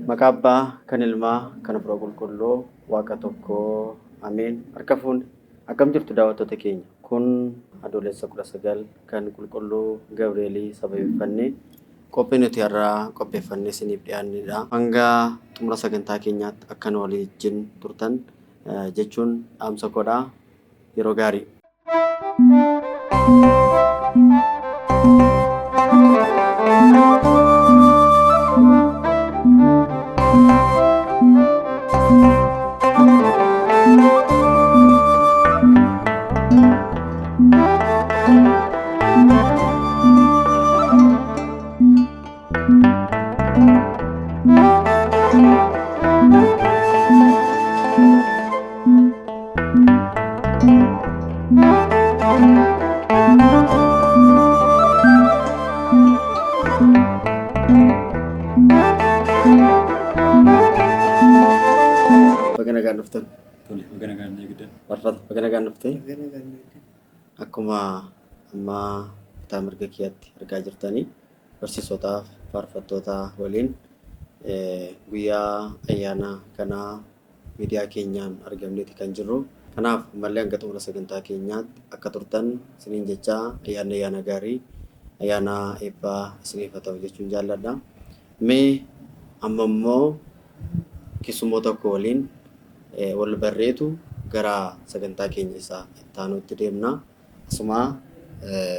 Maqaa Abbaa kan Ilmaa kan Hafuura Qulqulluu Waaqa tokkoo Ameen. Harka fuune akkam jirtu daawwattoota keenya. Kun Adoolessa 19 kan Qulqulluu Gabreelii sababeeffannee qophii nuti har'a qopheeffannee isiniif dhiyaannedha. Hanga xumura sagantaa keenyaatti akka nu waliin turtan jechuun dhaamsa koodha. Yeroo gaarii. Baga nagaan dhuftan. Tole, baga nagaan nu eegdan. Faarfata, baga nagaan dhufte. Akkuma amma bitaa mirga kiyyaatti argaa jirtanii barsiisotaaf faarfattoota waliin guyyaa ayyaana kanaa miidiyaa keenyaan argamneeti kan jirru. Kanaaf ammallee hanga xumura sagantaa keenyaatti akka turtan isiniin jechaa ayyaanni ayyaana gaarii ayyaana eebbaa isiniif haa ta'u jechuun jaalladha. Mee amma immoo keessummoota koo waliin wal barreetu gara sagantaa keenya isa itti aanuutti deemna. Asuma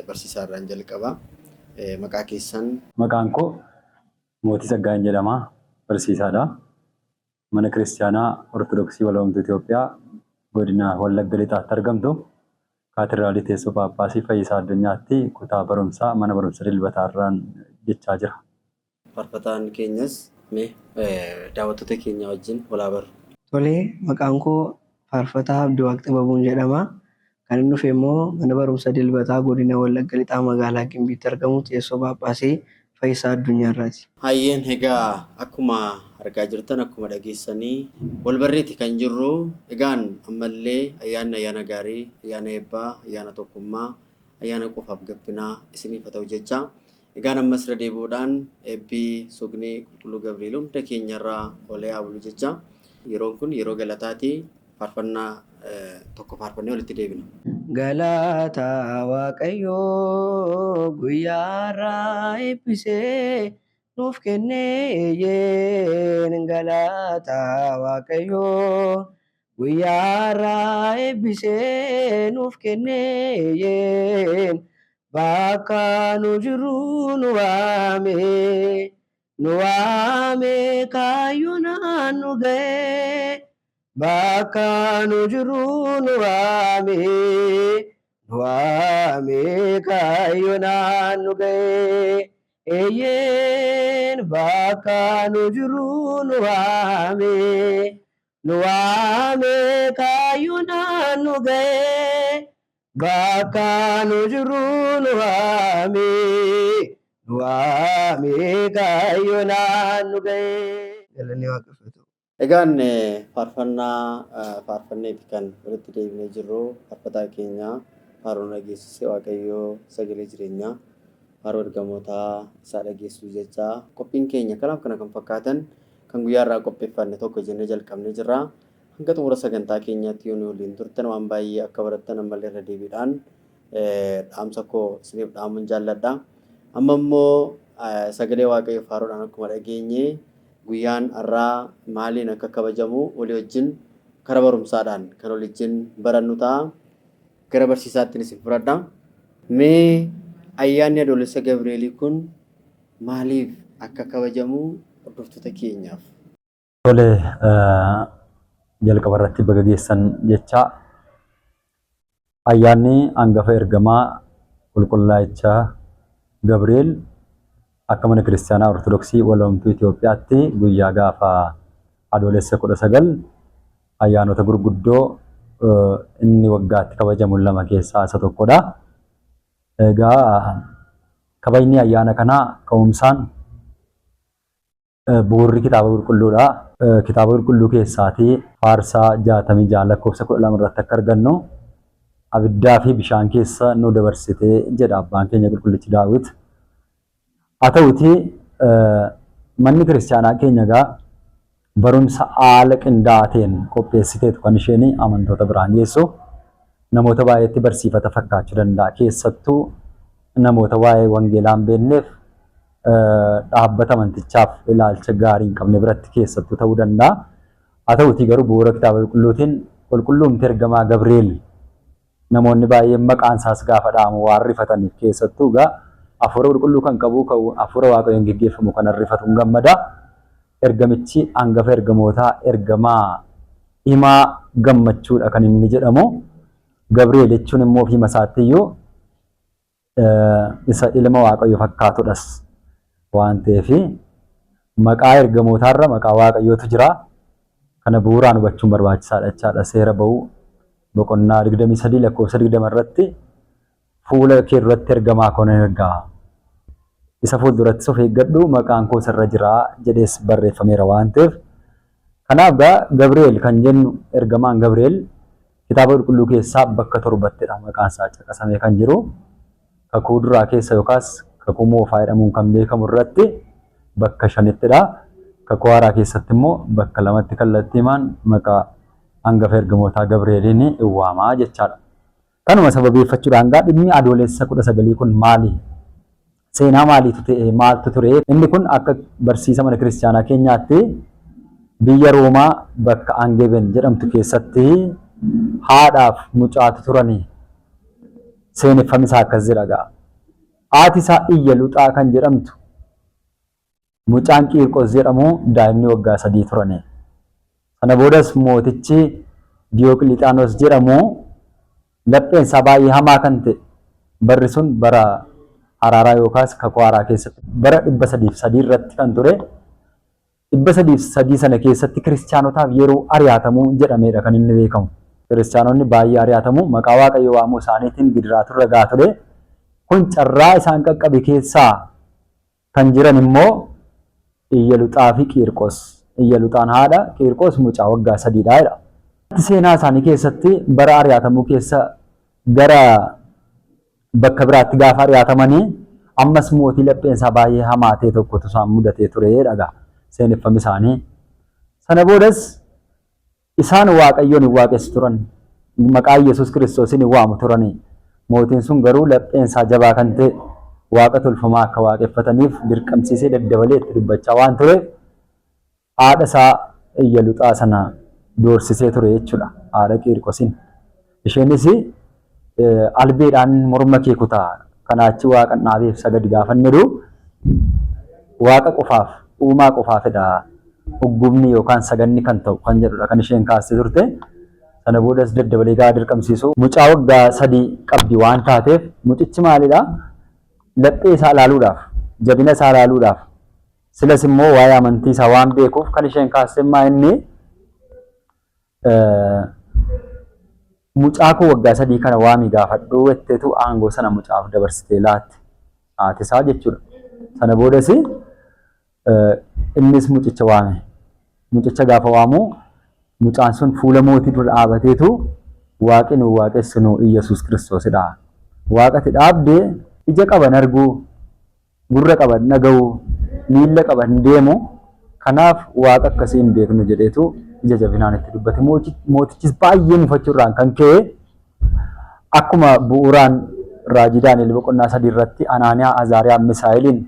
barsiisaa irraan jalqaba. Maqaa keessan. Maqaan koo Mootii Tsaggaayeen jedhama. Barsiisaadha. Mana Kiristiyaanaa Ortodoksii Waloomtuu Itoophiyaa Godina Wallagga Lixaatti argamtu Kaatedraalii Teessoo Phaaphaasii Fayyisaa Addunyaatti kutaa barumsaa mana barumsa Dilbataarraan jechaa jira. Faarfataan keenyas mee daawwattoota keenya wajjin wal haa barru. Tole, maqaan koo Faarfataa Abdiwaaq Xibabuun jedhama. Kanin dhufe immoo mana barumsa Dilbataa Godina Wallagga Lixaa Magaalaa Gimbiitti argamu Teessoo Phaaphaasii Fayyisaa Addunyaarraati. Hayyeen egaa akkuma argaa jirtan akkuma dhageessanii wal barreeti kan jirru. Egaan ammallee ayyaanni ayyaana gaarii, ayyaana eebbaa, ayyaana tokkummaa, ayyaana quufaaf gabbinaa isiniif haa ta'u jecha. Egaan ammas irra deebi'uudhaan eebbi sugni Qulqulluu Gabri'eel hunda keenyarra oolee haa bulu jecha. Yeroon kun yeroo galataati. Faarfannaa tokko faarfannee walitti deebina. Galata Waaqayyoo guyyaa har'aa eebbisee nuuf kennee eeyyeen galata Waaqayyoo guyyaa har'aa eebbisee nuuf kennee eeyyeen bakka nu jirru nu waame nu waame kaayyoonaan nu ga'e bakka nu jirru nu waame nu waame kaayyoonaan nu ga'e eeyyeen bakka nu jirru nu waame nu waame kaayyoonaan nu ga'e bakka nu jirru nu waame nu waame kaayyoonaan nu ga'e. Galanni Waaqaaf haa ta'u. Egaan faarfannaa faarfanneeti kan walitti deebinee jirru faarfataa keenya faaruu nu dhageessise Waaqayyoo sagalee jireenyaa faaruu ergamootaa isaa dhageessisuu jecha qophiin keenya kanaaf kana kan fakkaatan kan guyyaa irraa qopheeffanne tokko jennee jalqabnee jirra. Hanga xumura sagantaa keenyaatti yoo nu waliin turtan waan baay'ee akka barattan ammallee irra deebiidhaan dhaamsa koo isiniif dhaamuun jaalladha. Amma immoo sagalee Waaqayyoo faaruudhaan akkuma dhageenye guyyaan har'aa maaliin akka kabajamu walii wajjin kara barumsaadhaan kan walii wajjin barannu ta'a. Gara barsiisaattiin isin fudhadha. Mee ayyaanni Adoolessa Gabreelii kun maaliif akka kabajamu hordoftoota keenyaaf. Tole, jalqaba irratti baga geessan jechaa ayyaanni angafa ergamaa qulqullaa'icha Gabri'eel akka mana kiristaanaa Ortodoksii Waloomtuu Itoophiyaatti guyyaa gaafa Adoolessa 19 ayyaanota gurguddoo inni waggaatti kabajamu lama keessaa isa tokkodha. Egaa kabajni ayyaana kanaa ka'umsaan bu'uurri kitaaba qulqulluudha. Kitaaba qulqulluu keessaatii Faarsaa 66 lakkoofsa 12 irratti akka argannu abiddaa fi bishaan keessa nu dabarsite jedha abbaan keenya qulqullichi Daawit. Haa ta'utii manni kiristaanaa keenya egaa Barumsa haala qindaa'aa ta'een qopheessiteetu kan isheen amantoota biraan geessu. Namoota baay'eetti barsiifata fakkaachuu danda'a. Keessattuu namoota waa'ee wangeelaa hin beekneef, dhaabbata amantichaaf ilaalcha gaarii hin qabne biratti keessattuu ta'uu danda'a. Haa ta'uutii garuu bu'uura kitaaba qulqulluutiin qulqulluumti ergamaa Gabri'eel namoonni baay'een maqaan isaas gaafa dha'amu waan rifataniif, keessattuu egaa hafuura qulqulluu kan qabu, hafuura Waaqayyoon geggeeffamu kan rifatu hin gammada. Ergamichi hangafa ergamootaa, ergamaa himaa gammachuudha kan inni jedhamu. Gabri'eel jechuun immoo ofii isaatti iyyuu isa ilma Waaqayyo fakkaatudhas waan ta'eef, maqaa ergamootaarra maqaa Waaqayyootu jira. Kana bu'uuraan hubachuun barbaachisaadha jechaadha. Seera ba'uu boqonnaa 23 lakkoofsa 20 irratti "Fuula kee duratti ergamaa koo nan ergaa. Isa fuuldurattis of eeggadhu, maqaan koo sirra jira" jedhees barreeffameera waan ta'eef. Kanaaf egaa Gabri'eel kan jennu, ergamaan Gabri'eel, kitaaba qulqulluu keessaa bakka torbattidha maqaan isaa caqasamee kan jiru. Kakuu duraa keessa yookaas kakuu moofaa jedhamuun kan beekamu irratti bakka shanittidha. Kakuu haaraa keessatti immoo bakka lamatti kallattiimaan maqaa hangafa ergamootaa Gabri'eeliin hin waamaa jechaadha. Kanuma sababeeffachuudhaan gaa dhimmi Adoolessa 19 kun maali? Seenaa maaliitu ta'e? Maaltu ture? Inni kun akka barsiisa mana kiristaanaa keenyaatti biyya Roomaa bakka Angeben jedhamtu keessatti haadhaaf mucaatu turanii. Seeneffamni isaa akkas jedha gaa. Haati isaa Iyyaluxaa kan jedhamtu, mucaan Qiirqos jedhamu daa'imni waggaa 3 turani. Sana boodas mootichi Diyooqilixaanos jedhamu lapheen isaa baay'ee hamaa kan ta'e, barri sun bara araaraa yookaas kakuu haaraa keessatti bara 303 irratti kan ture, 303 sana keessatti kiristaanotaaf yeroo ari'atamuu jedhameedha kan inni beekamu. Kiristaanonni baay'ee ari'atamu, maqaa Waaqayyoo waamuu isaaniitiin gidiraatu irra gahaa ture. Kun carraa isaan qaqqabe keessaa kan jiran immoo Iyyaluxaa fi Qiirqos. Iyyaluxaan haadha, Qiirqos mucaa waggaa 3dha jedha. Seenaa isaanii keessatti bara ari'atamuu keessa gara bakka biraatti gaafa ari'atamanii, ammas mootii lapheen isaa baay'ee hamaa ta'e tokkotu isaan mudatee ture dhagaa seeneffami isaanii. Sana boodas isaan Waaqayyoon hin waaqessu turan. Maqaa Yesuus Kiristoosiin hin waamu turanii. Mootiin sun garuu lapheen isaa jabaa kan ta'e waaqa tolfamaa akka waaqeffataniif dirqamsiisee daddabalee itti dubbachaa waan tureef, haadha isaa Iyyaluxaa sana doorsisee ture jechuudha. Haadha Qiirqosiin. Isheenis "Albeedhaan morma kee kutaa, kanaa achi waaqa dhaabeef sagadi gaafannedu, waaqa qofaaf, uumaa qofaafidha uggubni yookaan saganni kan ta'u" kan jedhudha kan isheen kaastee turte. Sana boodas daddabalee gaafa dirqamsiisu, mucaa waggaa 3 qabdi waan taateef, mucichi maalidha, laphee isaa ilaaluudhaaf, jabina isaa ilaaluudhaaf, silas immoo waa'ee amantii isaa waan beekuuf kan isheen kaaste immaa inni "Mucaa koo waggaa 3 kana waami gaafadhu" jetteetu aangoo sana mucaaf dabarsitee laatte, haati isaa jechuudha. Sana boodas innis mucicha waame. Mucicha gaafa waamu, mucaan sun fuula mootii dura dhaabateetu, "Waaqi nu waaqessinu Iyyasuus Kiristoosidha. Waaqati dhaabdee ija qaban arguu, gurra qaban dhaga'u, miilla qaban deemu, kanaaf waaqa akkasii hin beeknu" jedheetu ija jabinaan itti dubbate. Mootichis baay'ee mufachuurraan kan ka'e, akkuma bu'uuraan raajii Daani'el boqonnaa 3 irratti Anaaniyaa, Azaariyaa, Misaa'eliin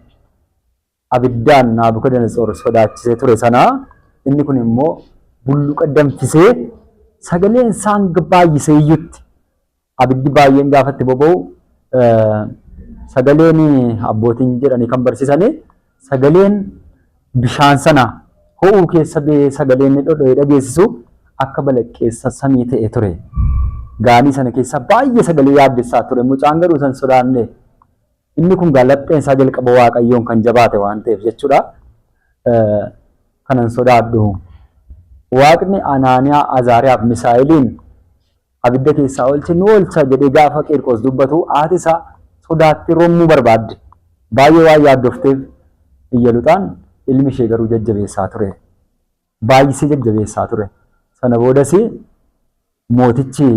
abiddaan Naabukadnezar sodaachisee ture sana, inni kun immoo bulluqa danfisee sagaleen isaa hanga baay'isee iyyutti, abiddi baay'een gaafa itti boba'u sagaleen, abbootiin jedhanii kan barsiisanii, sagaleen bishaan sana ho'uu keessa ba'ee sagaleen inni dhodho'ee dhageessisu akka balaqqeessa samii ta'e ture. Gaanii sana keessa baay'ee sagalee yaaddessaa ture. Mucaan garuu san sodaanne. Inni kun gaa lapheen isaa jalqaba Waaqayyoon kan jabaate waan ta'eef jechuudha. "Kanan sodaadhu. Waaqni Anaaniyaa, Azaariyaa fi Misaa'eliin abidda keessaa oolche nu oolcha" jedhee gaafa Qiirqos dubbatu, haati isaa sodaatti rommuu barbaadde. Baay'ee waan yaaddofteef Iyyaluxaan, ilmi ishee garuu jajjabeessaa ture. Baay'isee jajjabeessaa ture. Sana boodas mootichi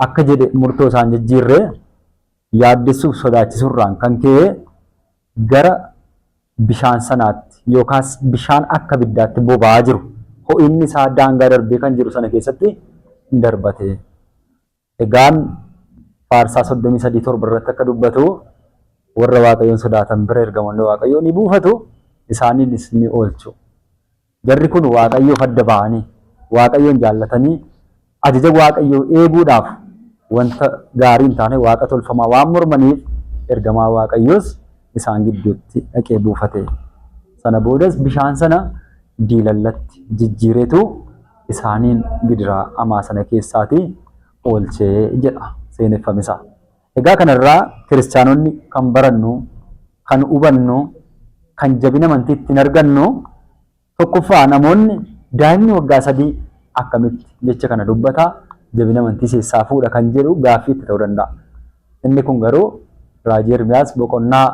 akka jedhe murtoo isaan jijjiirree, yaaddessuuf sodaachisuurraan kan ka'e gara bishaan sanaatti yookaas bishaan akka abiddaatti boba'aa jiru ho'inni isaa daangaa darbee kan jiru sana keessatti hin darbate. Egaan Faarsaa 33:7 irratti akka dubbatu warra Waaqayyoon sodaatan bira ergamoonni Waaqayyoo ni buufatu, isaaniinis ni oolchu. Jarri kun Waaqayyoof adda ba'anii, Waaqayyoon jaallatanii, ajaja Waaqayyoo eeguudhaaf wanta gaarii hin taane Waaqa tolfamaa waan mormaniif ergamaa Waaqayyoos isaan gidduutti dhaqee buufate. Sana boodas bishaan sana diilallatti jijjiireetu isaaniin gidiraa hamaa sana keessaatii oolche jedha seeneffami isaa. Egaa kanarraa kiristaanonni kan barannu, kan hubannu, kan jabina amantii ittiin argannu tokkoffaa namoonni daa'imni waggaa 3 akkamitti jecha kana dubbata, jabina amantii seessaa fuudha kan jedhu gaaffii itti ta'uu danda'a. Inni kun garuu raajii Ermiyaas boqonnaa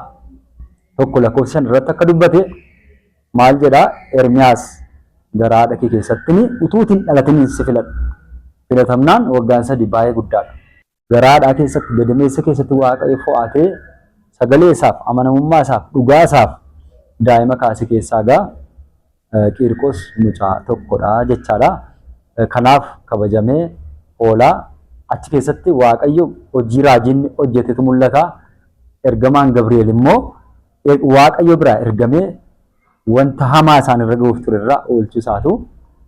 1 lakkoofsa 5 irratti akka dubbate maal jedha? Ermiyaas garaa haadha kee keessatti utuu hin dhalatiniin si filadha. Filatamnaan waggaan 3 baay'ee guddaadha. Garaa haadhaa keessatti, gadameessa keessatti Waaqayyo fo'atee sagalee isaaf, amanamummaa isaaf, dhugaa isaaf daa'ima kaase keessaa egaa Qiirqos mucaa tokkodha jechaadha. Kanaaf kabajamee oola. Achi keessatti Waaqayyo hojii raajiin hojjetetu mul'ata. Ergamaan Gabri'eel immoo Waaqayyo biraa ergamee wanta hamaa isaan irra ga'uuf ture irraa oolchuu isaatu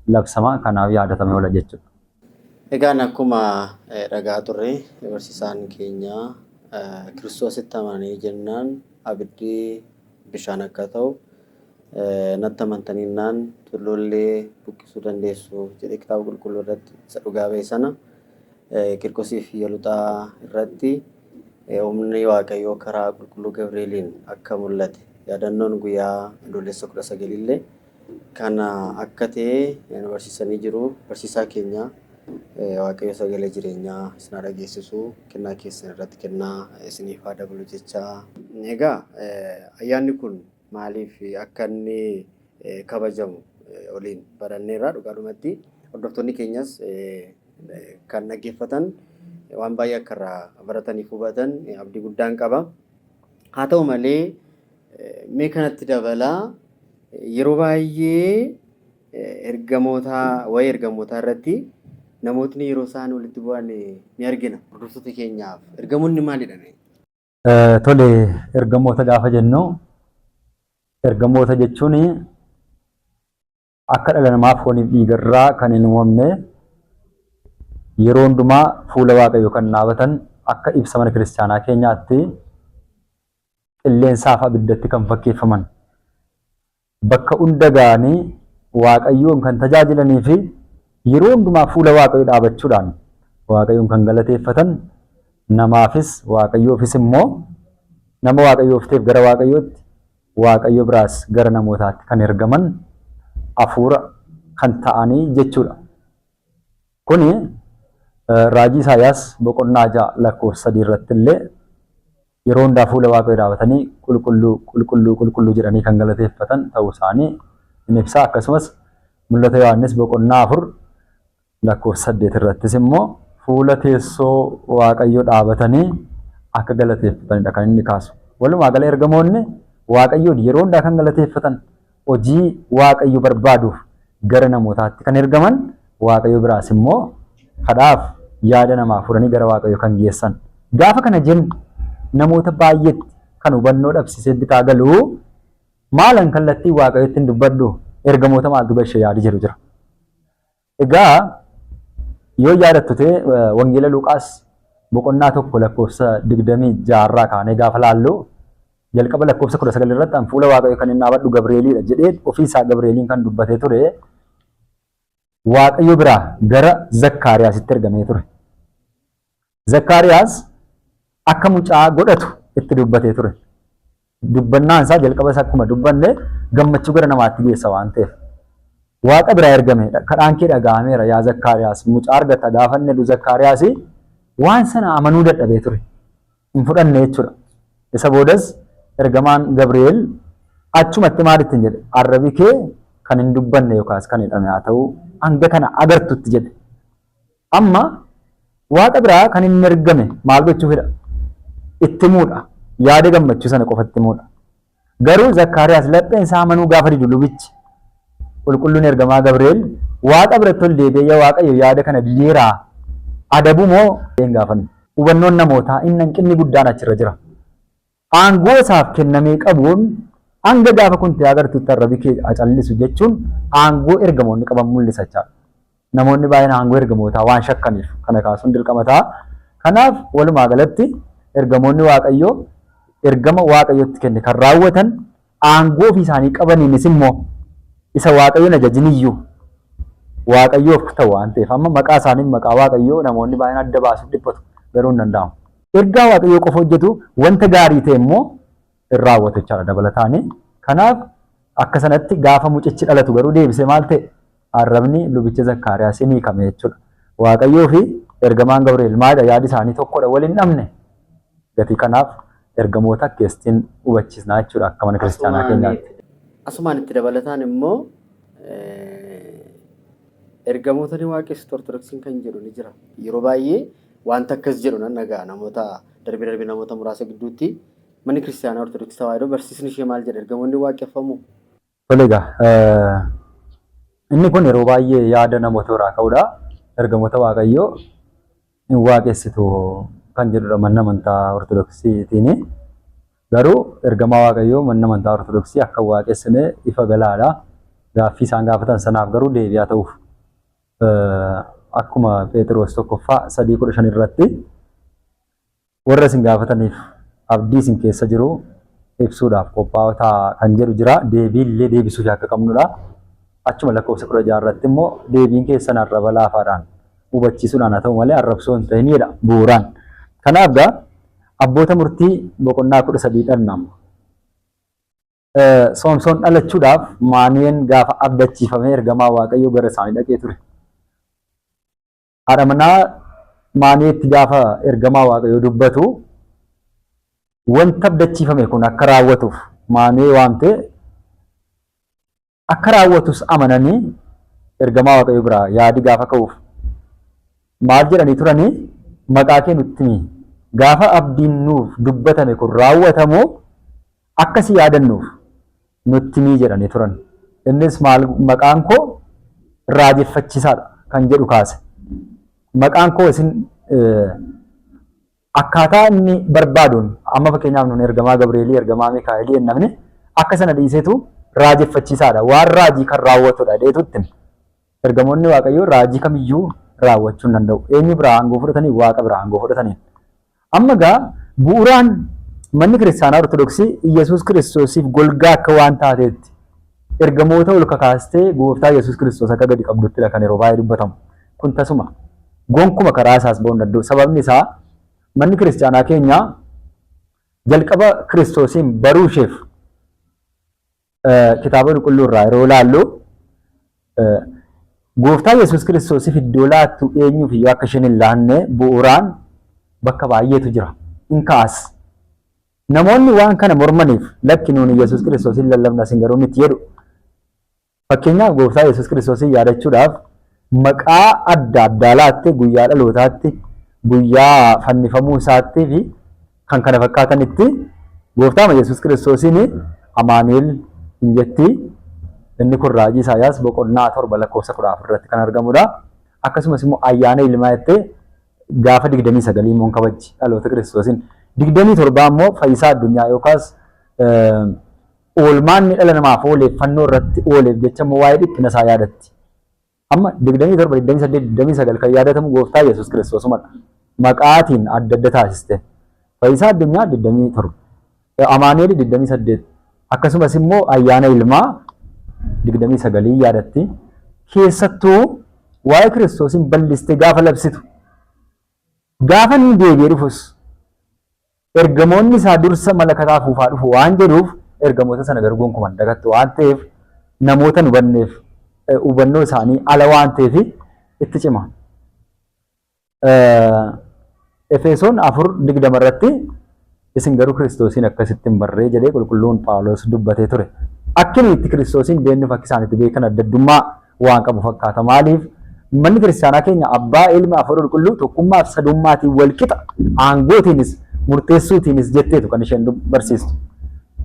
labsama. Kanaaf yaadatamee oola jechuudha. Egaan akkuma dhagaa turre barsiisaan keenya Kiristoositti amananii jennaan abiddi bishaan akka ta'u natti amantaniinnaan tulluullee buqqisuu dandeessu jedhee kitaaba qulqulluu irratti isa dhugaa ba'e sana Qiirqosii fi Iyeluxaa irratti humni Waaqayyoo karaa qulqulluu Gabri'eeliin akka mul'ate yaadannoon guyyaa Adoolessa 19 illee kana akka ta'e nu barsiisanii jiru. Barsiisaa keenya Waaqayyo sagalee jireenyaa isin haa dhageessisu. Kennaa keessan irratti kennaa isiniif haa dabalu jechaa. Egaa ayyaanni kun maaliif akka inni kabajamu waliin baranneerra dhugaadhumatti. Hordoftoonni keenyas kan dhaggeeffatan waan baay'ee akka irraa barataniif hubatan abdii guddaan qaba. Haa ta'u malee mee kanatti dabalaa yeroo baay'ee ergamoota waa'ee ergamootaa irratti namootni yeroo isaan walitti bu'an ni argina. Hordoftoota keenyaaf ergamoonni maalidha mee? Tole, ergamoota gaafa jennu ergamoota jechuun akka dhala namaa fooniif dhiigarraa kan hin uumamne yeroo hundumaa fuula Waaqayyoo kan dhaabatan akka ibsa mana kiristaanaa keenyaatti qilleensaaf abiddatti kan fakkeeffaman bakka hunda ga'anii Waaqayyoon kan tajaajilanii fi yeroo hundumaa fuula Waaqayyoo dhaabachuudhaan Waaqayyoon kan galateeffatan namaafis Waaqayyoofis immoo nama Waaqayyoof ta'eef gara Waaqayyootti Waaqayyo biraas gara namootaatti kan ergaman hafuura kan ta'anii jechuudha. Kuni raajii Isaayyaas boqonnaa 6 lakkoofsa 3 irratti illee yeroo hundaa fuula Waaqayyoo dhaabatanii qulqulluu, qulqulluu, qulqulluu jedhanii kan galateeffatan ta'uu isaanii in ibsa. Akkasumas Mul'ata Yohaannis boqonnaa 4 lakkoofsa 8 irrattis immoo fuula teessoo Waaqayyoo dhaabatanii akka galateeffatanidha kan inni kaasu. Walumaa gala ergamoonni Waaqayyoon yeroo hundaa kan galateeffatan hojii Waaqayyo barbaaduuf gara namootaatti kan ergaman Waaqayyo biraas immoo kadhaaf yaada namaa furanii gara Waaqayyo kan geessan. Gaafa kana jennu namoota baay'eetti kan hubannoo dhabsisee bitaa galu maalan kallattii Waaqayyotti hin dubbadhu ergamoota maaltu gashe yaadi jedhu jira. Egaa yoo yaadattu ta'e Wangeela Luqaas boqonnaa 1 lakkoofsa 26 irraa kaanee gaafa laallu jalqaba lakkoofsa 19 irratti an fuula Waaqayyo kan hin dhaabadhu Gabreeliidha jedhee ofii isaa Gabreeliin kan dubbatee ture Waaqayyo biraa gara Zakkaariyaasitti ergamee ture. Zakkaariyaas akka mucaa godhatu itti dubbatee ture. Dubbannaan isaa jalqaba isaa akkuma dubbanne gammachuu gara namaatti geessa waan ta'eef. Waaqa biraa ergame kadhaan kee dhaga'ameera yaa Zakkaariyaas mucaa argatta gaafa inni jedhu Zakkaariyaas waan sana amanuu dadhabee ture. Hin fudhanne jechuudha. Isa boodas ergamaan Gabri'eel achumatti maal ittiin jedhe arrabi kee kan hin dubbanne yookaas kan hidhame haa ta'u hanga kana agartutti jedhe. Amma Waaqa biraa kan inni ergame maal gochuufidha? Itti himuudha. Yaada gammachuu sana qofa itti himuudha. Garuu Zakkaariyaas lapheen isaa amanuu gaafa didu lubichi qulqulluun ergamaa Gabri'eel Waaqa biratti ol deebi'ee yaa Waaqayyo yaada kana dideeraa adabu moo hin gaafanne. Hubannoon namootaa inni hanqinni guddaan achirra jira. Aangoo isaaf kennamee qabuun hanga gaafa kun ta'ee agartutti arrabi kee haa callisu jechuun aangoo ergamoonni qaban mul'isa jechaadha. Namoonni baay'een aangoo ergamootaa waan shakkaniif kana kaasuun dirqama ta'a. Kanaaf walumaa galatti ergamoonni Waaqayyoo ergama Waaqayyotti kenne kan raawwatan aangoo ofii isaanii qabaniinis immoo isa Waaqayyoon ajajin iyyuu Waaqayyoof ta'u waan ta'eef amma maqaa isaaniin maqaa Waaqayyoo namoonni baay'een adda baasuuf dhiphatu garuu hin danda'amu. Ergaa Waaqayyoo qofa hojjetu wanta gaarii ta'e immoo hin raawwatu jechaadha dabalataani. Kanaaf akka sanatti gaafa mucichi dhalatu garuu deebisee maal ta'e? Arrabni lubicha Zakkaariyaas hin hiikame jechuudha. Waaqayyoo fi ergamaan Gabri'eel maalidha yaadi isaanii tokkodha wal hin dhabne. Gatii kanaaf ergamoota akkeestiin hubachiisnaa jechuudha akka mana kiristaanaa keenyaatti. Asumaan itti dabalataan immoo ergamoota ni waaqessitu Ortodoksiin kan jedhu ni jira. Yeroo baay'ee wanta akkas jedhu nan dhaga'a namoota darbee darbee namoota muraasa gidduutti manni kiristaanaa Ortodoksii Tawaahidoo barsiisni ishee maal jedha ergamoonni waaqeffamu? Tole egaa inni kun yeroo baay'ee yaada namoota biraa ka'udha. Ergamoota Waaqayyoo hin waaqessitu kan jedhudha manni amantaa Ortodoksiitiin. Garuu ergamaa Waaqayyoo manni amantaa Ortodoksii akka hin waaqessine ifa galaadha. Gaaffii isaan gaafatan sanaaf garuu deebii haa ta'uuf. Akkuma Pheexiroos tokkoffaa 3:15 irratti warra isin gaafataniif abdii isin keessa jiru ibsuudhaaf qophaa'oo ta'aa kan jedhu jira. Deebii illee deebisuuf akka qabnudha. Achuma lakkoofsa 16 irratti immoo deebiin keessan arraba laafaadhaan hubachiisuudhaan haa ta'u malee arrabsoo hin ta'in jedha bu'uuraan. Kanaaf gaa abboota murtii boqonnaa 13 dhanna amma. Soomsoon dhalachuudhaaf Maanu'een gaafa abdachiifamee ergamaa Waaqayyoo gara isaanii dhaqee ture. Haadha manaa Maanu'eetti gaafa ergamaa Waaqayyoo dubbatu wanta abdachiifame kun akka raawwatuuf Maanu'ee waamtee akka raawwatus amananii ergamaa Waaqayyoo biraa yaadi gaafa ka'uuf maal jedhanii turanii maqaa kee nutti himi gaafa abdiin nuuf dubbatame kun raawwatamu akka si yaadannuuf nutti himi jedhanii turan. Innis maal maqaan koo raajeffachiisaadha kan jedhu kaase. Maqaan koo isin akkaataa inni barbaaduun amma fakkeenyaaf nun ergamaa Gabreelii, ergamaa Mikaa'elii jennamni akka sana dhiiseetu raajeffachiisaadha. Waan raajii kan raawwatudha jedheetu itti hime. Ergamoonni Waaqayyoo raajii kamiyyuu raawwachuu hin danda'u. Eenyu biraa aangoo fudhatanii? Waaqa biraa aangoo fudhatanii. Amma gaa bu'uuraan manni kiristaanaa Ortodoksii Iyyasuus Kiristoosiif golgaa akka waan taateetti ergamoota ol kakaastee gooftaa Yesuus Kiristoos akka gadi qabduttidha kan yeroo baay'ee dubbatamu. Kun tasuma gonkuma karaa isaas ba'uu hin danda'u. Sababni isaa manni kiristaanaa keenya jalqaba Kiristoosiin baruu isheef kitaaba qulqulluu irraa yeroo ilaallu gooftaa Yesuus Kiristoosiif iddoo laattu eenyuuf iyyuu akka isheen hin laanne bu'uuraan bakka baay'eetu jira. In ka'as. Namoonni waan kana mormaniif lakki nuuni Yesuus Kiristoosiin lallabna isin garuu miti jedhu. Fakkeenyaaf gooftaa Yesuus Kiristoosiin yaadachuudhaaf maqaa adda addaa laatte guyyaa dhalootaatti, guyyaa fannifamuu isaatti fi kan kana fakkaatanitti gooftaama Yesuus Kiristoosiin Amaanu'el hin jetti. Inni kun raajii Isaayyaas boqonnaa 7 lakkoofsa 14 irratti kan argamudha. Akkasumas immoo ayyaana ilmaa jettee gaafa 29 immoo kabajji dhaloota Kiristoosiin. 27 immoo fayyisaa addunyaa yookaas oolmaan inni dhala namaaf ooleef fannoo irratti ooleef jecha immoo waa'ee dhiphina isaa yaadatti. Amma 27, 28, 29 kan yaadatamu gooftaa Yesuus Kiristoosumadha. Maqaatiin adda adda taasiste. Fayyisaa addunyaa 27, Amaanu'eel 28, akkasumas immoo ayyaana ilmaa 29 yaadatti. Keessattuu waa'ee Kiristoosiin bal'istee gaafa labsitu gaafa inni deebi'ee dhufus ergamoonni isaa dursa malakataa afuufaa dhufu waan jedhuuf ergamoota sana garuu gonkumaa hin dagattu waan ta'eef namoota hin hubanneef hubannoo isaanii ala waan ta'eef itti cima. Efesoon 4:20 irratti isin garuu Kiristoosiin akkasitti hin barree jedhee qulqulluun Phaawulos dubbatee ture. Akki nuyi itti Kiristoosiin beeknuuf akki isaan itti beekan addaddummaa waan qabu fakkaata. Maaliif? Manni kiristaanaa keenya Abbaa, Ilma, Hafuura Qulqulluu tokkummaa fi sadummaatiin wal qixa aangootiinis murteessuutiinis jetteetu kan isheen barsiistu.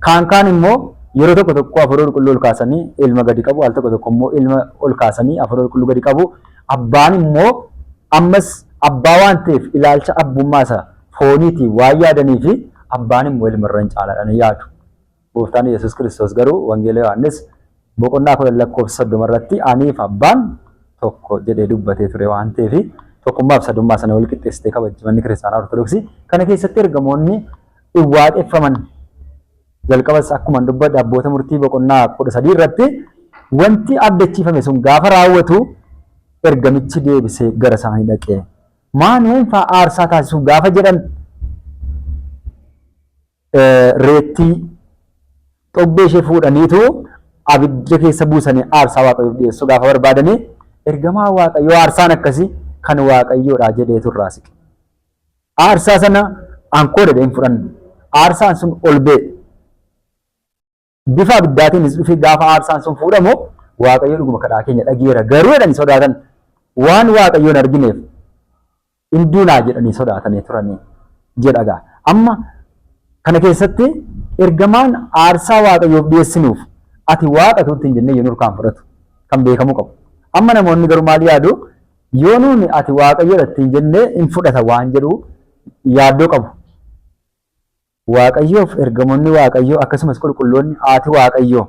Kaan kaan immoo yeroo tokko tokko hafuura qulqulluu ol kaasanii ilma gadi qabu, al tokko tokko immoo ilma ol kaasanii hafuura qulqulluu gadi qabu. Abbaan immoo ammas abbaa waan ta'eef ilaalcha abbummaa isa fooniitiin waan yaadanii fi abbaan immoo ilma irra hin caalaadhaan yaadu. Gooftaan Yesuus Kiristoos garuu Wangeela Yohaannis boqonnaa 10 lakkoofsa 30 irratti aniif abbaan tokko jedhee dubbatee ture waan ta'eef tokkummaa fi sadummaa sana wal qixxeessitee kabajji manni kiristaanaa Ortodoksii. Kana keessatti ergamoonni hin waaqeffaman. Jalqabas akkuma dubbadhe abboota murtii boqonnaa 13 irratti wanti abdachiifame sun gaafa raawwatu ergamichi deebisee gara isaanii dhaqee Maanu'een fa'aa aarsaa taasisuuf gaafa jedhan reettii xobbee ishee fuudhaniitu abidda keessa buusanii aarsaa Waaqayyoof dhiyeessuu gaafa barbaadanii ergamaa Waaqayyoo aarsaan akkasii kan Waaqayyoodha jedheetu irraa siqe. Aarsaa sana ankoo jedhee hin fudhanne. Aarsaan sun ol ba'e. Bifa abiddaatiinis dhufee gaafa aarsaan sun fuudhamu Waaqayyo dhuguma kadhaa keenya dhageera garuu jedhanii sodaatan. Waan Waaqayyoon argineef in duunaa jedhanii sodaatanii turanii jedha gaa. Amma kana keessatti ergamaan aarsaa Waaqayyoof dhiyeessinuuf ati waaqa utuu ittiin jennee yoo nurkaan fudhatu kan beekamuu qabu. Amma namoonni garuu maal yaadu yoo nuuni ati Waaqayyoodha ittiin jennee in fudhata waan jedhu yaaddoo qabu. Waaqayyoof ergamoonni Waaqayyoo akkasumas qulqulloonni haati Waaqayyoo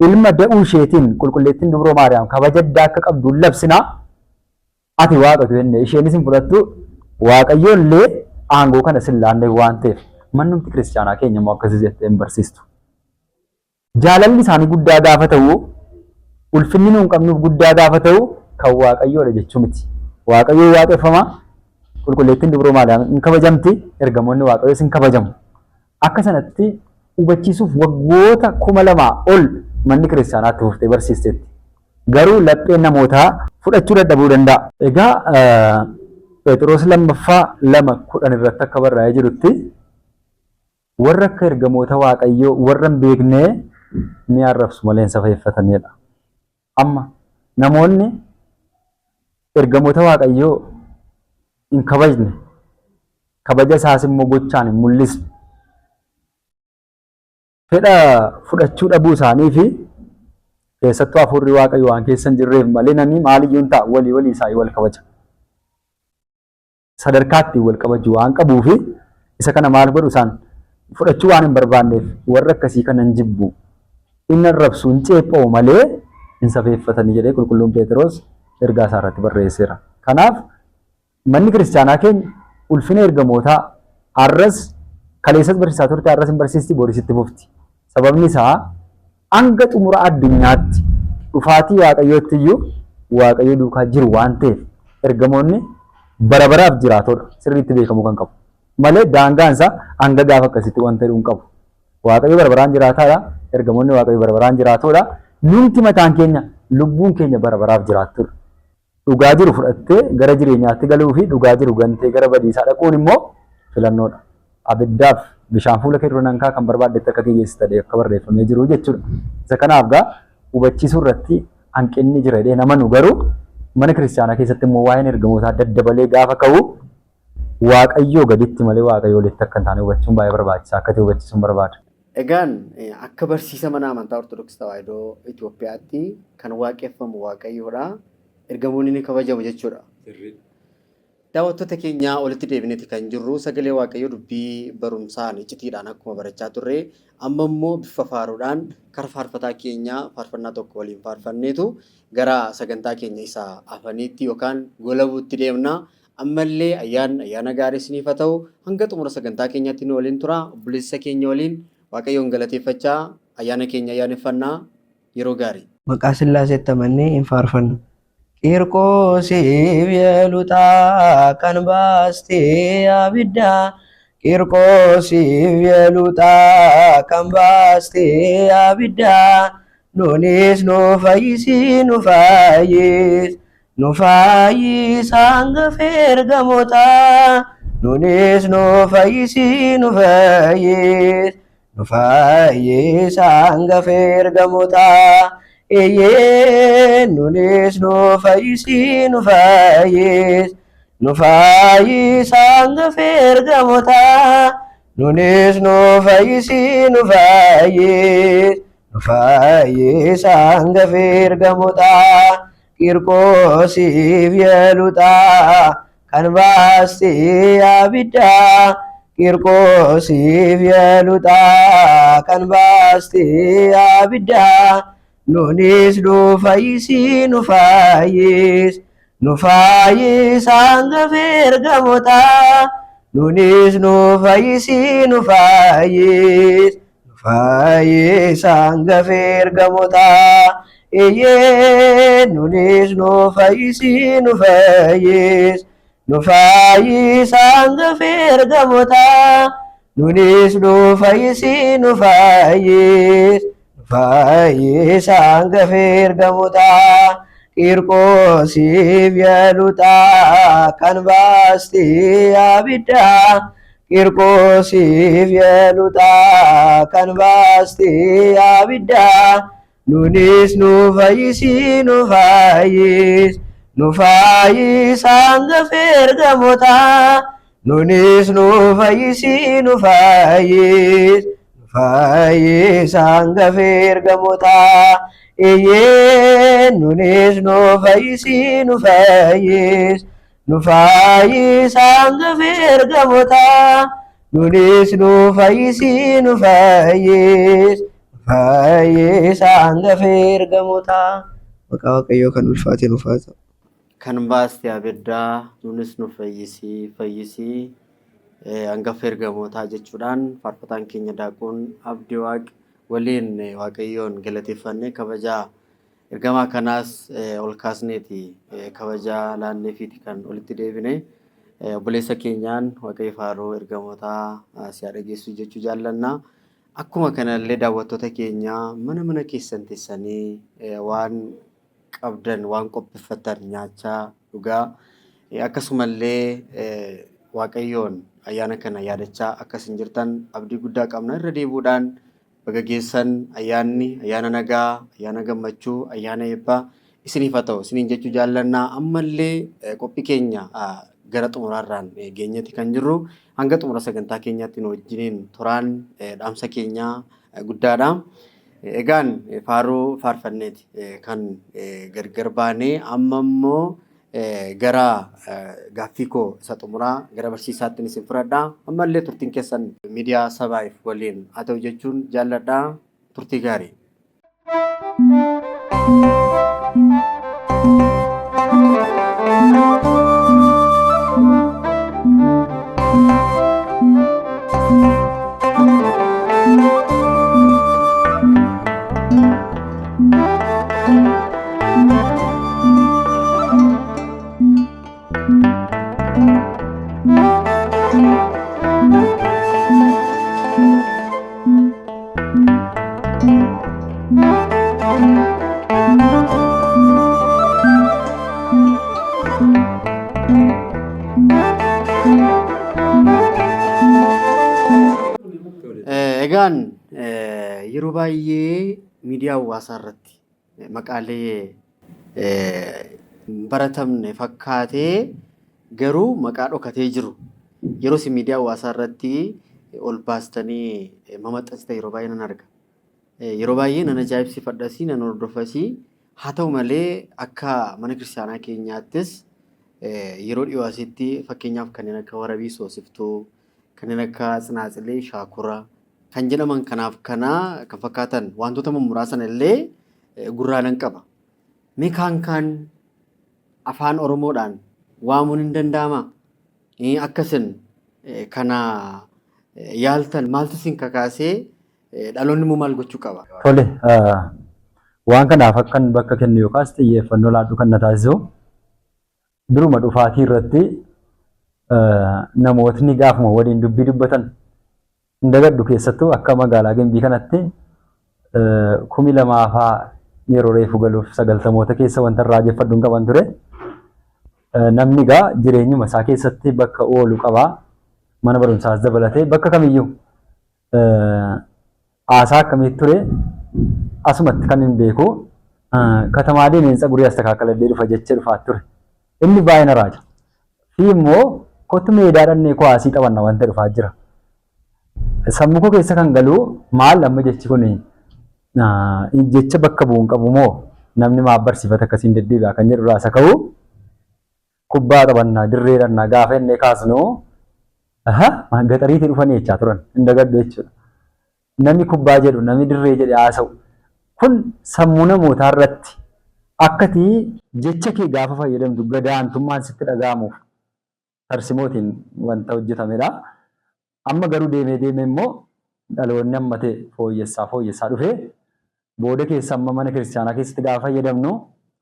ilma da'uu isheetiin qulqulleettiin dubroo Maariyaam kabaja addaa akka qabdu labsina. Ati Waaqa utuu jenne isheenis hin fudhattu Waaqayyoo illee aangoo kana sin laanne waan ta'eef mannumti kiristaanaa keenya immoo akkasii jettee hin barsiistu. Jaalalli isaanii guddaa gaafa ta'u, ulfinni nuun qabnuuf guddaa gaafa ta'u kan Waaqayyoodha jechuu miti. Waaqayyo waaqeffama, qulqulleettiin dubroo Maariyaam hin kabajamti, ergamoonni Waaqayyoos hin kabajamu. Akka sanatti hubachiisuuf waggoota 2000 ol manni kiristaanaa itti fuftee barsiisteetti. Garuu lapheen namootaa fudhachuu dadhabuu danda'a. Egaa Pheexiroos lammaffaa 2:10 irratti akka barraa'ee jirutti Warra akka ergamoota Waaqayyoo warra hin beeknee ni arrabsu malee hin safeeffatanidha. Amma namoonni ergamoota Waaqayyoo hin kabajne, kabaja isaas immoo gochaan hin mul'isne, fedha fudhachuu dhabuu isaanii fi keessattuu hafuurri Waaqayyoo waan keessa hin jirreef malee namni maaliyyuu hin ta'a walii walii isaa wal kabaja. Sadarkaa ittiin wal kabaju waan qabuu fi isa kana maal godhu isaan fudhachuu waan hin barbaanneef warra akkasii kana hin jibbu. Hin arrabsu, hin ceepha'u malee hin safeeffatanii jedhee qulqulluun Pheexiroos ergaa isaa irratti barreesseera. Kanaaf manni kiristaanaa keenya ulfina ergamootaa har'as kaleessas barsiisaa turte har'as hin barsiisti boris itti fufti. Sababni isaa hanga xumura addunyaatti dhufaatii Waaqayyootti iyyuu Waaqayyo duukaa jiru waan ta'eef ergamoonni bara baraaf jiraatoodha sirriitti beekamuu kan qabu. Malee daangaan isaa hanga gaafa akkasitti wanta jedhu hin qabu. Waaqayyo bara baraan jiraataadha. Ergamoonni Waaqayyo bara baraan jiraatoodha. Numti mataan keenya lubbuun keenya bara baraaf jiraattudha. Dhugaa jiru fudhattee gara jireenyaatti galuu fi dhugaa jiru gantee gara badiisaa dhaquun immoo filannoodha. Abiddaaf bishaan fuula kee dura nan kaa'a kan barbaaddetti akka kiyyeessita jedhee akka barreeffamee jiru jechuudha. Isa kanaaf gaa hubachiisuu irratti hanqinni jira jedhee namanu garuu mana kiristaanaa keessatti immoo waa'een ergamootaa daddabalee gaafa ka'u Waaqayyoo gaditti malee Waaqayyoo olitti akka hin taane hubachuun baay'ee barbaachisaa akka ta'e hubachiisuun barbaada. Egaan akka barsiisa mana amantaa Ortodoksii Tawaahidoo Itoophiyaatti kan waaqeffamu Waaqayyoodha. Ergamoonni ni kabajamu jechuudha. Daawwattoota keenya olitti deebineeti kan jirru sagalee Waaqayyoo dubbii barumsaan iccitiidhaan akkuma barachaa turre amma immoo bifa faaruudhaan kara faarfataa keenyaa faarfannaa tokko waliin faarfanneetu gara sagantaa keenya isa afaniitti yookaan golabuutti deemna. Ammallee ayyaanni ayyaana gaarii isiniif haa ta'u. Hanga xumura sagantaa keenyaatti nu waliin tura. Obboleessa keenya waliin Waaqayyoon galateeffachaa ayyaana keenya ayyaaneffannaa. Yeroo gaarii. Maqaa Sillaaseetti amannee in faarfanna. Qiirqoosiif Yeluxaa kan baastee abiddaa Qiirqoosiif Yeluxaa kan baastee abiddaa nuunis nu fayyisi nu fayyis Nu fayyis hangafa ergamootaa nunis nu fayyisi nu fayyis nu fayyis hangafa ergamootaa eeyyee nunis nu fayyisi nu fayyis nu fayyis hangafa ergamootaa. Nunis nu fayyisi nu fayyis nu fayyis hangafa ergamootaa Qiirqoosiif Yeluxaa kan baastee abiddaa Qiirqoosiif Yeluxaa kan baastee abiddaa Nunis nu fayyisi nu fayyis nu fayyis hangafa ergamootaa Nunis nu fayyisi nu fayyis nu fayyis hangafa ergamootaa Eeyyee nunis nu fayyisi nu fayyis nu fayyis hangafa ergamootaa Nunis nu fayyisi nu fayyis nu fayyis hangafa ergamootaa Qiirqoosiif Yeluxaa kan baastee abiddaa Qiirqoosiif Yeluxaa kan baastee abiddaa Nunis nu fayyisi nu fayyis nu fayyis hangafa ergamootaa Nunis nu fayyisi nu fayyis nu fayyis hangafa ergamootaa Eeyyee nunis nu fayyisi nu fayyis nu fayyis hangafa ergamootaa Nunis nu fayyisi nu fayyis nu fayyis hangafa ergamootaa. Maqaa Waaqayyoo kan ulfaate nuuf haa ta'u. Kan baaste abiddaa nunis nu fayyisii fayyisii hangafa ergamootaa jechuudhaan faarfataan keenya Daaqoon Abdii Waaq waliin Waaqayyoon galateeffannee kabajaa ergamaa kanaas ol kaasneeti kabajaa laanneefiiti kan olitti deebine. Obboleessa keenyaan Waaqayyo faaruu ergamootaa si haa dhageessu jechuu jaallanna. Akkuma kanallee daawwattoota keenya mana mana keessan teessanii waan qabdan waan qopheeffatan nyaachaa dhugaa akkasumallee Waaqayyoon ayyaana kana yaadachaa akkasin jirtan abdii guddaa qabna. Irra deebi'uudhaan baga geessan ayyaanni ayyaana nagaa, ayyaana gammachuu, ayyaana eebbaa isiniif haa ta'u isiniin jechuu jaallannaa. Ammallee qophii keenya gara xumuraarraan geenyeeti kan jirru. Hanga xumura sagantaa keenyaatti nu wajjiniin turaan dhaamsa keenyaa guddaadha. Egaan faaruu faarfanneeti kan gargar baanee amma immoo gara gaaffii koo isa xumuraa gara barsiisaatti isin fudhadha. Ammallee turtiin keessan miidiyaa Sabaayif waliin haa ta'u jechuun jaalladha. Turtii gaarii. Egaan yeroo baay'ee miidiyaa hawaasaa irratti maqaalee hin baratamne fakkaatee garuu maqaa dhokatee jiru yeroo isin miidiyaa hawaasaa irratti ol baastanii mamaxxansitan yeroo baay'ee nan arga. Yeroo baay'ee nan ajaa'ibsiifadhasi nan hordofasi. Haa ta'u malee akka mana kiristaanaa keenyaattis yeroo dhiyoo asitti fakkeenyaaf kanneen akka warabii soosiftuu, kanneen akka tsinaatsilee shaakura kan jedhaman kanaaf kana kan fakkaatan wantoota mummuraasan illee gurraa nan qaba. Mee kaan kaan afaan Oromoodhaan waamuun hin danda'amaa? Akkasin kana yaaltan maaltu isin kakaasee dhaloonni immoo maal gochuu qaba? Tole, waan kanaaf akkan bakka kennu yookaas xiyyeeffannoo laadhu kan na taasisu duruma dhufaatii irratti namootni gaafuma waliin dubbii dubbatan hin dagadhu keessattuu akka magaalaa Gimbii kanatti 2000 faa yeroo reefu galuuf sagaltamoota keessa wanta raajeffadhu hin qaban ture. Namni egaa jireenyuma isaa keessatti bakka oolu qaba. Mana barumsaas dabalatee bakka kamiyyuu haasaa akkamiitu ture asumatti kan hin beeku. Katamaa deemeen tsagurii astakaakaladhee dhufa jechee dhufaa ture. Inni baay'ee na raaja. Fi immoo kottu meedaa dhannee kuwaasii taphanna wanta dhufaa jira. Sammuu koo keessa kan galu maal amma jechi kun jecha bakka bu'u hin qabu moo namni maaf barsiifata akkasiin deddeebi'a kan jedhu irraa isa ka'u kubbaa taphannaa dirree dhannaa gaafa inni kaasnu gaxariitii dhufanii jechaa turan hin dagadhu jechuudha. Namni kubbaa jedhu namni dirree jedhe haasa'u kun sammuu namootaa irratti akkati jecha kee gaafa fayyadamtu gadaantummaan sitti dhaga'amuuf tarsimootiin wanta hojjetamedha. Amma garuu deemee deemee immoo dhaloonni amma ta'e fooyyessaa fooyyessaa dhufee booda keessa amma mana kiristaanaa keessatti gaafa fayyadamnu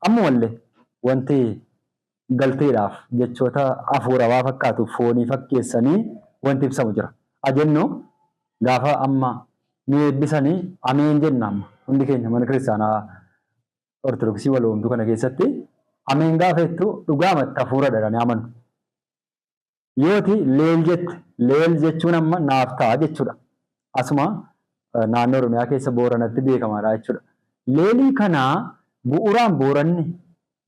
ammumallee wanti galteedhaaf jechoota hafuurawaa fakkaatu foonii fakkeessanii wanti ibsamu jira. Ajennu gaafa amma nu eebbisanii ameen jenna amma hundi keenya mana kiristaanaa Ortodoksii waloomtuu kana keessatti ameen gaafa jettu dhugaamatti hafuura jedhanii amanu. Yooti leel jette leel jechuun amma naaf ta'a jechuudha. Asuma naannoo Oromiyaa keessa Booranatti beekamaadha jechuudha. Leelii kanaa bu'uuraan Booranni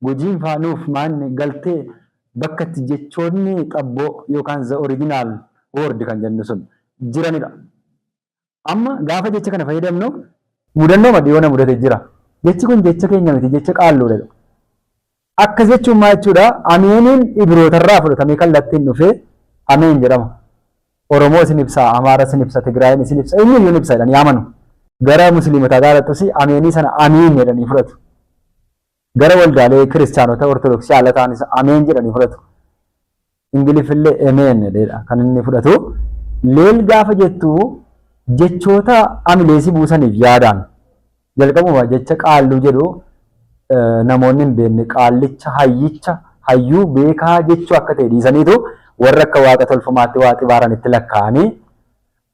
Gujiin fa'aa nuuf maanni galtee bakka itti jechoonni xabboo yookaan the original word kan jennu sun jiranidha. Amma gaafa jecha kana fayyadamnu mudannoo dhiyoo na mudate jira. Jechi kun jecha keenya miti jecha qaalluudha. Akkas jechuun maal jechuudha? Ameeniin Ibrootarraa fudhatamee kallattiin dhufee ameen jedhama. Oromoo isin ibsa, Amaara isin ibsa, Tigraayin isin ibsa, eenyu iyyuu ni ibsa jedhanii amanu. Gara Musliimotaa gaafattus ameenii sana amiin jedhanii fudhatu. Gara waldaalee kiristaanota Ortodoksii haala ta'anis ameen jedhanii fudhatu. Ingiliffillee emeen jedheedha kan inni fudhatu. Leel gaafa jettu jechoota amileesii buusaniif yaadaan jalqabuma jecha qaalluu jedhu namoonni hin beekne qaallicha hayyicha hayyuu beekaa jechuu akka ta'e dhiisaniitu warra akka waaqa tolfamaatti waa xibaaranitti lakkaa'anii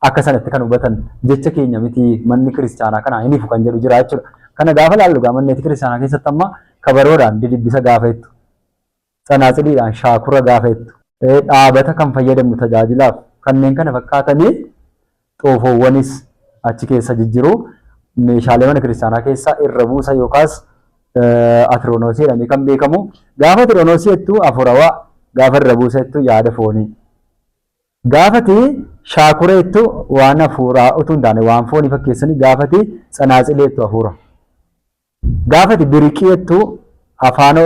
akka sanatti kan hubatan jecha keenya miti manni kiristaanaa kanaa hin ifu kan jedhu jira jechuudha. Kana gaafa laallu gaa manneeti kiristaanaa keessatti amma kabaroodhaan didibbisa gaafa jettu, tsanaatsiliidhaan shaakura gaafa jettu, dhaabata kan fayyadamnu tajaajilaaf kanneen kana fakkaatanii xoofoowwanis achi keessa jijjiru. Meeshaalee mana kiristaanaa keessaa irra buusa yookaas atiroonoosii jedhamee kan beekamu. Gaafa atiroonoosii jettu afurawaa, gaafa irra buusa jettu yaada foonii. Gaafati shaakura jettu waan hafuuraa utuu hin taane waan foonii fakkeessanii gaafati tsanaatsilee jettu hafuura. Gaafati biriqii jettu afaan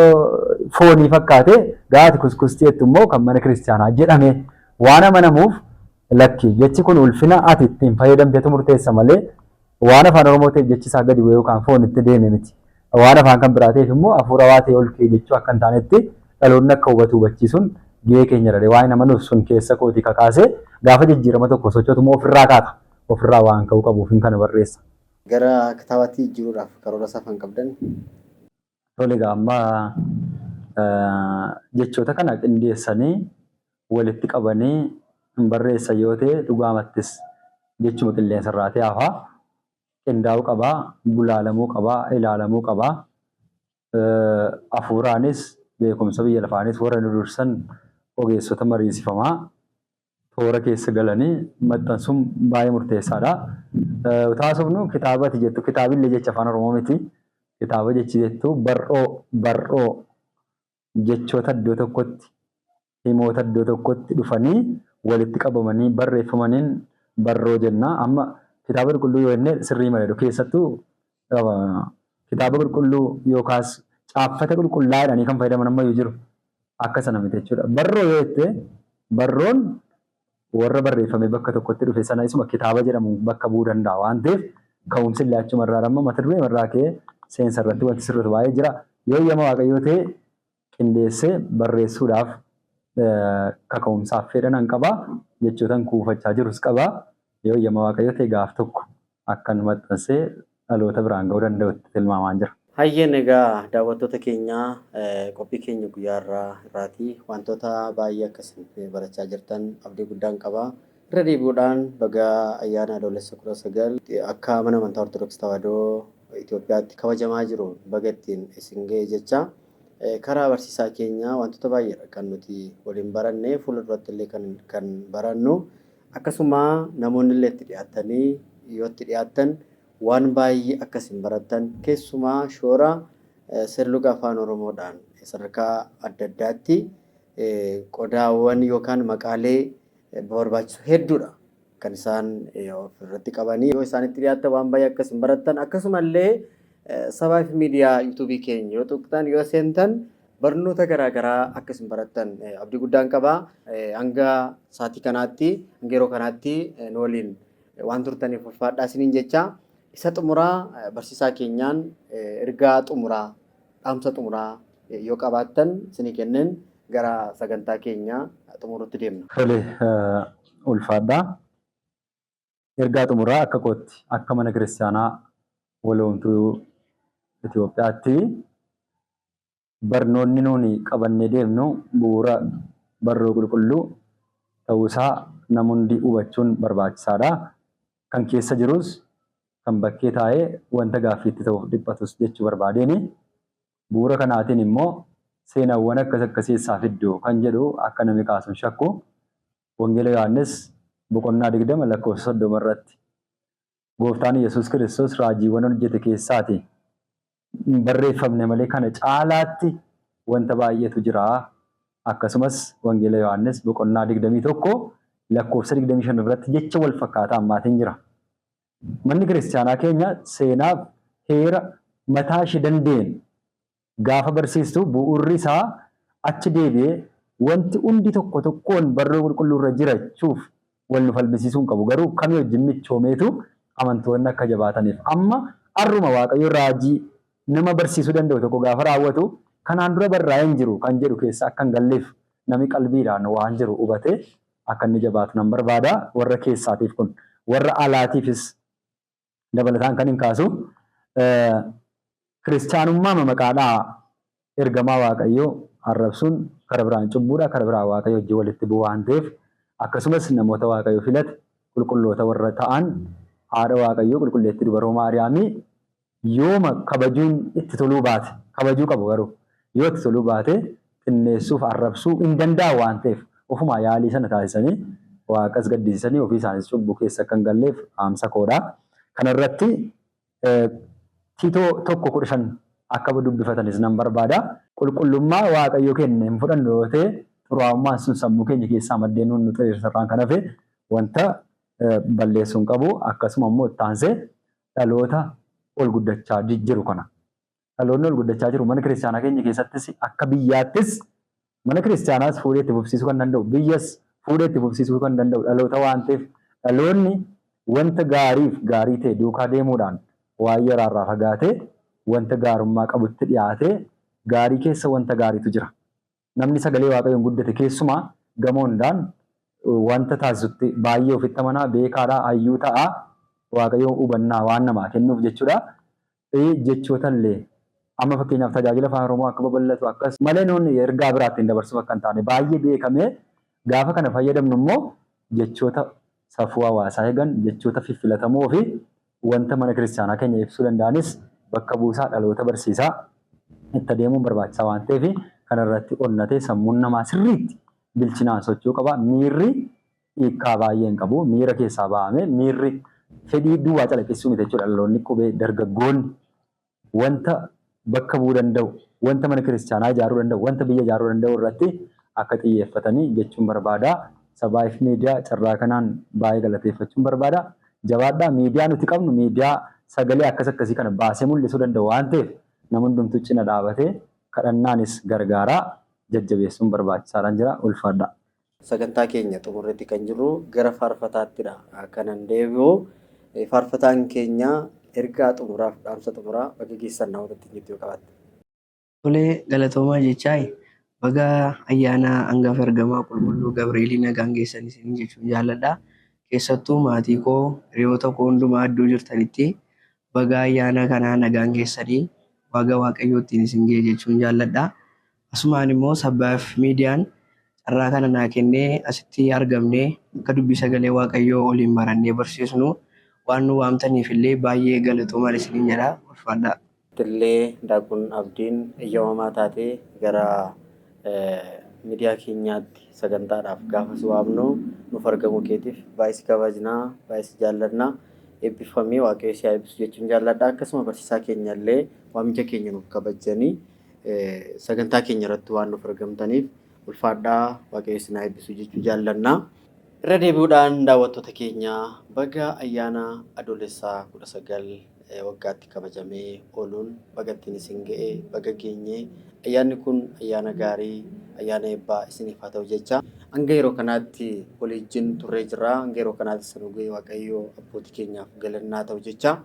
foonii fakkaate gaafati kuskustii jettu immoo kan mana kiristaanaa jedhame waan amanamuuf lakki jechi kun ulfina ati ittiin fayyadamtetu murteessa malee waan afaan Oromoo ta'eef jechi isaa gadi bu'ee yookaan foonitti deeme miti. Waan afaan kan biraa ta'eef immoo hafuurawaa ta'e ol ka'e jechuu akka hin taanetti dhaloonni akka hubatu hubachiisuun gahee keenya dha. Waan amanuuf sun keessa kootii kakaasee gaafa jijjiirama tokko sochootu immoo ofirraa kaata. Ofirraa waan ka'uu qabuuf hin kana barreessa. Gara kitaabaatti jijjiiruudhaaf karoora isaa kan qabdan? Tole egaa amma jechoota kana qindeessanii walitti qabanii hin barreessan yoo ta'e dhugaamattis jechuma qilleensa irraa ta'e hafa. Qindaa'uu qaba, gulaalamuu qaba, ilaalamuu qaba. Hafuuraanis beekumsa biyya lafaanis warra nu dursan ogeessota mariisifamaa toora keessa galanii maxxansuun baay'ee murteessaadha. Taasifnu kitaaba ati jettu kitaabillee jecha afaan Oromoo miti. Kitaaba jechi jettu bar'oo bar'oo jechoota iddoo tokkotti himoota iddoo tokkotti dhufanii walitti qabamanii barreeffamaniin barroo jenna. Amma kitaaba qulqulluu yoo jenne sirrii malee keessattuu kitaaba qulqulluu yookaas caaffata qulqullaa jedhanii kan fayyadaman ammayyuu jiru. Akka sana miti jechuudha. Barroo yoo jette barroon warra barreeffamee bakka tokkotti dhufe sana isuma kitaaba jedhamu bakka bu'uu danda'a waan ta'eef ka'umsi illee achuma irraa amma mata duree irraa ka'ee seensa irratti wanti sirriitu baay'ee jira. Yoo eeyyama Waaqayyoo ta'e qindeessee barreessuudhaaf kaka'umsaaf fedha nan qaba. Jechootan kuufachaa jirus qaba. Yoo eeyyama Waaqayyoo ta'e gaaf tokko akkan maxxansee dhaloota biraan ga'uu danda'utti tilmaamaan jira. Hayyeen egaa daawwattoota keenya qophii keenya guyyaa irraa irraati wantoota baay'ee akkasin barachaa jirtan abdii guddaan qaba. Irra deebi'uudhaan baga ayyaana Adoolessa 19 akka mana amantaa Ortodoksii Tawaahidoo Itoophiyaatti kabajamaa jiru baga ittiin isin ga'e jecha karaa barsiisaa keenya wantoota baay'eedha kan nuti waliin baranne fuula duratti illee kan barannu akkasuma namoonni illee itti dhiyaatanii yoo itti dhiyaattan waan baay'ee akka isin barattan keessumaa shoora seerluga afaan Oromoodhaan sadarkaa adda addaatti qodaawwan yookaan maqaalee barbaachisu hedduudha. Kan isaan ofirratti qabanii yoo isaanitti dhiyaatan waan baay'ee akkas hin barattan akkasumallee sabaa fi miidiyaa yuutuubii keenya yoo tuqxan yoo seentan barnoota garaagaraa akkas hin barattan abdii guddaan qaba. Hanga sa'aatii kanaatti hanga yeroo kanaatti nu waliin waan turtaniif ulfaadhaa isiniin jecha isa xumuraa barsiisaa keenyaan ergaa xumuraa dhaamsa xumuraa yoo qabaattan isinii kennin gara sagantaa keenya xumuruutti deemna. Tole, ulfaadhaa. Ergaa xumuraa akka kootti akka mana kiristaanaa waloomtuu Itoophiyaatti barnoonni nuuni qabannee deemnu bu'uura barruu qulqulluu ta'uusaa nama hundi hubachuun barbaachisaadha. Kan keessa jirus kan bakkee taa'ee wanta gaaffiitti ta'uuf dhiphatus jechuu barbaadeeni. Bu'uura kanaatiin immoo seenaawwan akkas akkasii eessaa fiddu kan jedhu akka namni kaasuun shakku. Wangeela Yohaannis boqonnaa 20 lakkoofsa 30 irratti gooftaan Yesuus Kiristoos raajiiwwan hojjete keessaati hin barreeffamne malee kana caalaatti wanta baay'eetu jira. Akkasumas Wangeela Yohaannis boqonnaa 21 lakkoofsa 25 irratti jecha wal fakkaataa ammaatiin jira. Manni kiristaanaa keenya seenaaf heera mataa ishee danda'een gaafa barsiistu bu'uurri isaa achi deebi'ee wanti hundi tokko tokkoon barruu qulqulluu irra jirachuuf wal nu falmisiisuu hin qabu. Garuu kamii wajjin michoomeetu amantoonni akka jabaataniif. Amma har'uma Waaqayyo raajii nama barsiisuu danda'u tokko gaafa raawwatu kanaan dura barraa'ee hin jiru kan jedhu keessa akka hin galleef namni qalbiidhaan waan jiru hubatee akka inni jabaatu nan barbaada. Warra keessaatiif kun warra alaatiifis dabalataan kan hin kaasu. Kiristaanummaa maqaadhaa ergamaa Waaqayyoo arrabsuun kara biraan cubbuudha, kara biraan Waaqayyo wajjin walitti bu'u waan ta'eef akkasumas namoota Waaqayyo filate qulqulloota warra ta'an haadha Waaqayyoo qulqulleettii dubaroo Maariyaamii yooma kabajuun itti toluu baate kabajuu qabu garuu yoo itti toluu baate xinneessuuf arrabsuu hin danda'an waan ta'eef ofumaa yaalii sana taasisanii waaqas gaddisiisanii ofii isaanis cubbuu keessa akka hin galleef dhaamsa koodha. Kanarratti Tiitoo 1:15 akka dubbifatanis nan barbaada. Qulqullummaa Waaqayyo kenne hin fudhannu yoo ta'e xuraa'ummaan sun sammuu keenya keessaa maddee nuun nu xureessarraan kan hafe wanta balleessuu hin qabu. Akkasuma immoo itti aansee dhaloota ol guddachaa jiru kana. Dhaloonni ol guddachaa jiru mana kiristaanaa keenya keessattis akka biyyaattis mana kiristaanaas fuudhee itti fufsiisuu kan danda'u biyyas fuudhee itti fufsiisuu kan danda'u dhaloota waan ta'eef dhaloonni wanta gaariif gaarii ta'e duukaa deemuudhaan waan yaraarraa fagaatee wanta gaarummaa qabutti dhiyaatee gaarii keessa wanta gaariitu jira. Namni sagalee Waaqayyoon guddate keessumaa gama hundaan wanta taasisutti baay'ee ofitti amanaa, beekaadha, hayyuu ta'a. Waaqayyoon hubannaa waan namaa kennuuf jechuudha. Jechoota illee amma fakkeenyaaf tajaajila afaan Oromoo akka babal'atu akkas malee nuun ergaa biraatti hin dabarsuuf akka hin taane baay'ee beekamee gaafa kana fayyadamnu immoo jechoota safuu hawaasaa eegan jechoota fiffilatamoo fi wanta mana kiristaanaa keenya ibsuu danda'anis bakka buusaa dhaloota barsiisaa itti adeemuun barbaachisaa waan ta'eef kanarratti onnatee sammuun namaa sirriitti bilchinaan socho'uu qaba. Miirri hiikkaa baay'ee hin qabu. Miira keessaa ba'amee miirri fedhii duwwaa calaqqisiisuu miti jechuudha. Dhaloonni qubee dargaggoonni wanta bakka bu'uu danda'u, wanta mana kiristaanaa ijaaruu danda'u, wanta biyya ijaaruu danda'u irratti akka xiyyeeffatanii jechuun barbaada. Sabaayif miidiyaa carraa kanaan baay'ee galateeffachuun barbaada. Jabaadhaa miidiyaa nuti qabnu miidiyaa sagalee akkas akkasii kana baasee mul'isuu danda'u waan ta'eef nama hundumtuu cina dhaabatee kadhannaanis gargaaraa jajjabeessuun barbaachisaadhaan jira. Ulfaadhaa. Sagantaa keenya xumurreetti kan jirru gara faarfataattidha kanan deebi'u. Faarfataan keenya ergaa xumuraaf dhaamsa xumuraa bakka geessan namootatti jettu yoo qabaatte. Tolee, galatoomaa jechaa baga ayyaana hangafa ergamaa qulqulluu Gabreelii nagaan geessan isin jechuun jaalladha. Keessattuu maatii koo hiriyoota koo hundumaa iddoo jirtanitti baga ayyaana kanaa nagaan geessanii waaqa waaqayyootiin isin ga'e jechuun jaalladha. Asumaan immoo Sabbaaf miidiyaan carraa kana naa kennee asitti argamnee akka dubbii sagalee waaqayyoo oliin barannee barsiisnu waan nu waamtaniif illee baay'ee galatoomaan isiniin jedha ulfaadhaa. Illee Daaqun Abdiin eeyyamamaa taatee gara miidiyaa keenyaatti sagantaadhaaf gaafa si waamnu nuuf argamuu keetiif baay'ee si kabajnaa, baay'ee si jaallannaa. Eebbifamii waaqayyo si haa eebbisu jechuun jaalladha. Akkasuma barsiisaa keenya illee waamicha keenya nuuf kabajanii sagantaa keenya irratti waan nuuf argamtaniif ulfaadhaa waaqayyo isin haa eebbisu jechuu jaallannaa. Irra deebi'uudhaan daawwattoota keenya baga ayyaana Adoolessaa 19 waggaatti kabajamee ooluun baga ittiin isin ga'e, baga geenye. Ayyaanni kun ayyaana gaarii, ayyaana eebbaa isiniif haa ta'u jecha hanga yeroo kanaatti waliijjin turree jirra. Hanga yeroo kanaatti isin ga'e Waaqayyo abbootii keenyaaf galannaa ta'u jecha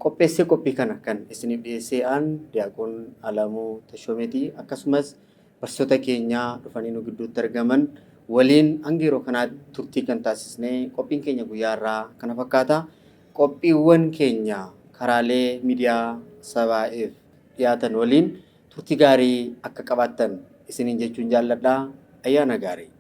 qopheessee qophii kana kan isiniif dhiyeessee aan Diyaaqoon Alamuu Tashoomeeti, akkasumas barsiisota keenyaa dhufanii nu gidduutti argaman waliin hanga yeroo kanaatti turtii kan taasisne qophiin keenya guyyaa irraa kana fakkaata. Qophiiwwan keenya karaalee miidiyaa sabaa'eef dhiyaatan waliin turtii gaarii akka qabaattan isiniin jechuun jaalladha. Ayyaana gaarii.